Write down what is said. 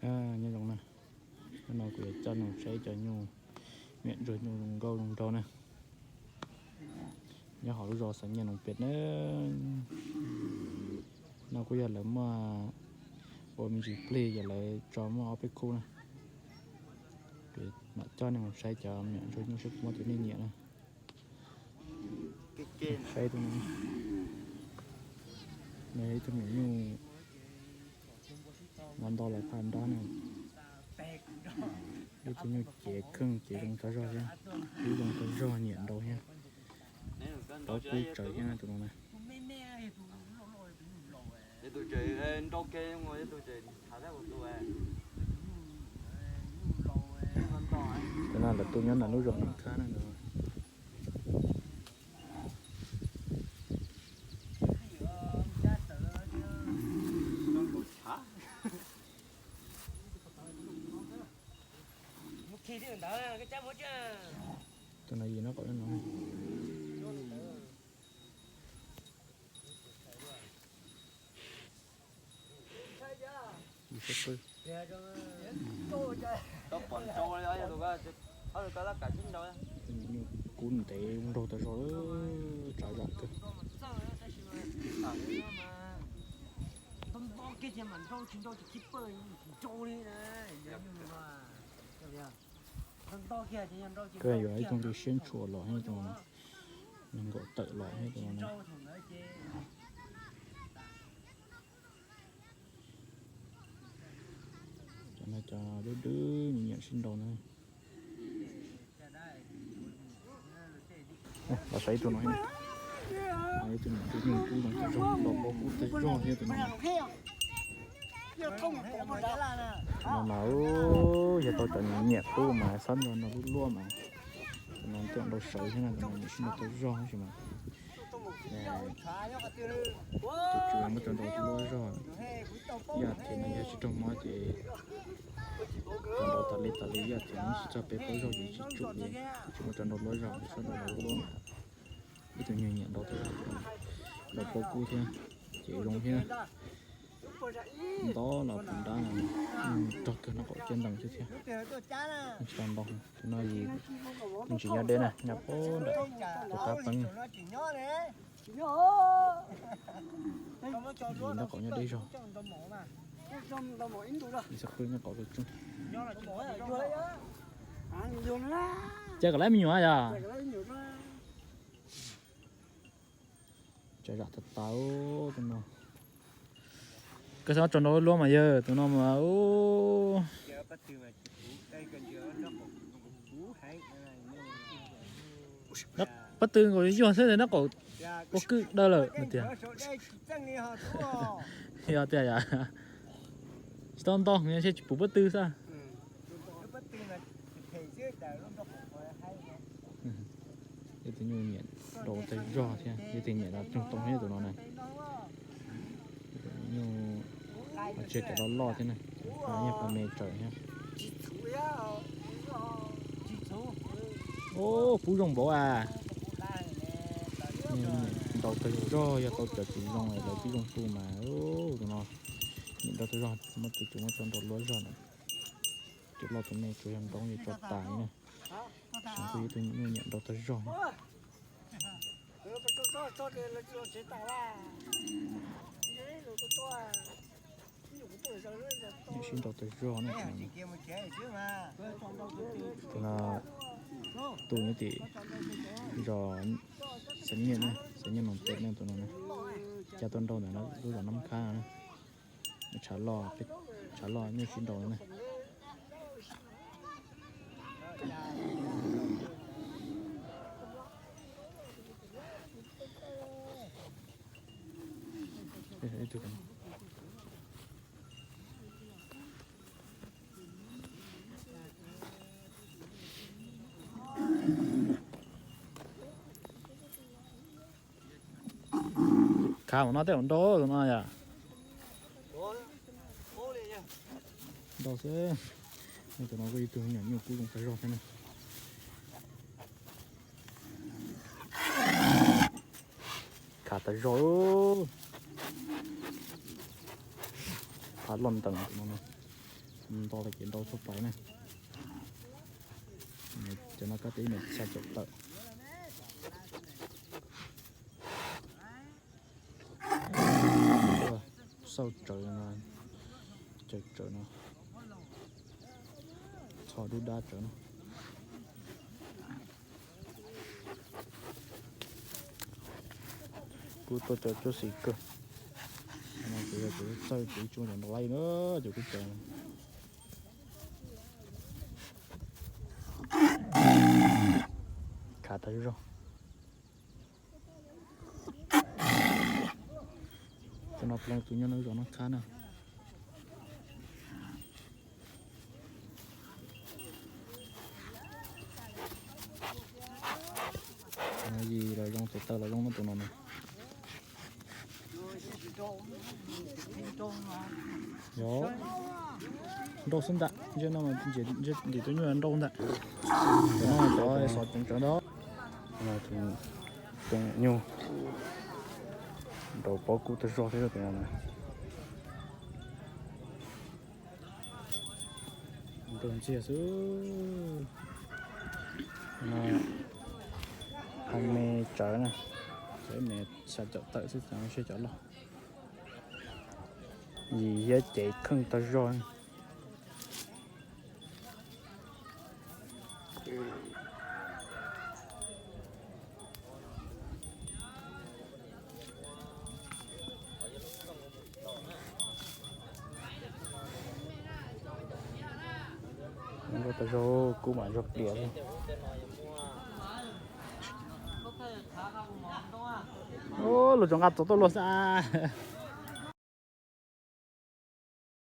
Nyob zoo na, hnub no kuv yuav coj nej saib cov nyuj, miam ntsuag nyuj zoo nkauj zoo nraug na. Nyob hauv lub zos Xeev Nyiaj Noos Pes na. No kuj yog lawv muaj ua me ntsis plig ces lawv tso muaj ob peb khub na. Kuv mam coj nej mus saib cov miam ntsuag nyuj seb puas muaj tus nej nyiam na. Saib tus no, nws yog ib tug miam nyuj mov nto lawv qab nrab na. Ib tug nyuj cev kheej cev zoo tag zog thiab, ib zoo tag zog nyiam nrau thiab. Paub kub tsawv thiab na tus no na. Tus no lawv tu nyob ntawm lub zos Nab Khab na. Tus no yim no kom no. Kub ntev nraug tag zog, tsav zam kawg. Koj yuav ib tug nqi siab ntshua los thiab tus no, nees nkaum tawm los thiab tus no. Cov no cov dub dub nyiam sib nrau na. Los saib tus no, tus no tus nyuj kub zoo tag zog, nto pob kub tag zog thiab tus no. No mas yog tau cov nyiam kub mas xob nrau no lub luaj mas. Tus no thiaj nrau sawv thiab na, tus no nyiam sib nrau tag zog tab sis mas tus tswv muab tso nrau lub luaj zog. Yam thiab no yog tsis raug mob ces tso nrau tas li tas li, yam thiab no tsis txog peb plaub zaug ces tsis tsum li, tsis muab tso nrau luaj zog, xob nrau lub luaj mas. Ib tug nyuj nyiam nrau tag zog, nrau pob kub thiab, ces zoo thiab. Nto los pov nrab, rog kawg no qaum ciaj ntees xwb thiab. Tsis tau nto, tus no yim me ntsis nyob deb na, nyob puag nram tus qab peeb na. Yim nyob qaum nyob deb zog. Yim txoj qwb nyob qaum tau tsoog. Cas kom lab me nyuam yom. Tsav zam tas tas tus no. Koj xav tso nrau luaj mas yawg tus no mas. Pob tw nkaus yuag xwb nab qaum ua kwj dawb lawm no tiag. Yog tiag yam. Tsis tau nto seb tsis pum pob tw xwb. Yog tus nyuj nyiam nrau tag zog thiab, yog tus nyiam los tsoog too thiab tus no na. Nyuj tseg cov loj loj thiab na, nyiam qhov me tsawm thiab. Ub, pub zoo npaum a. Nrau tag zog, yog tau cov tsis zoo lawv pib zoo tu mas tus no nyiam nrau tag zog, muab tus tsis muab tso nrau luaj zog na. Tus loj tus me tsuas yog nrau yeej tso tas li na. Xyov kuj yog tus nyuj nyiam nrau tag zog. Nyiam sib nrau tag zog na. Tus no tu nyob tim zos Xeev Nyiaj na, Xeev Nyiaj Noos Pes na tus no na. Cab tuaj nrau ntawm lub zos Nab Khab no na. Tshav loj, tshav loj nyuj sib nrau na. Khav ua no tej zaum nrau tus no yom. Nrau xwb. Tus no kuj ib tug nyuam nyuj kub zoo tag zog thiab na. Khav tas zog. Khav loj ntees no. Nto tag ces nrau txhua pais na. Cov no kab teb ib mev xya caum tawm. Xauj tsawv no, caws tsawv no, txho dub dab tsawv no. Kuv tuaj cov cuab xim kawg. Kuv yog tus txawj kuv ib tsuj cov nrau laij na, cov kuv cov. Khav tag zog. Cov no plaub tus nyob no zos no khab na. Yim los zoo, tes taw los zoo no tus no na. Yog, nrau xwb ntag, ntsej no mas ntim tus nyuj nrau ntag. Cov no cov xov tseem tsawv ntag. Tus nyuj nrau pob kub tag zog thiab tus no. Nrau ntxiag xwb. Hais me tsawv na, tsawv me xya caum tawm xwb, tsawv seb cov loj. Yim hiab cev kheej tag zog. Ua tas zog kub mam zog plias li. Lug tso nqa txov tuaj luag xwb.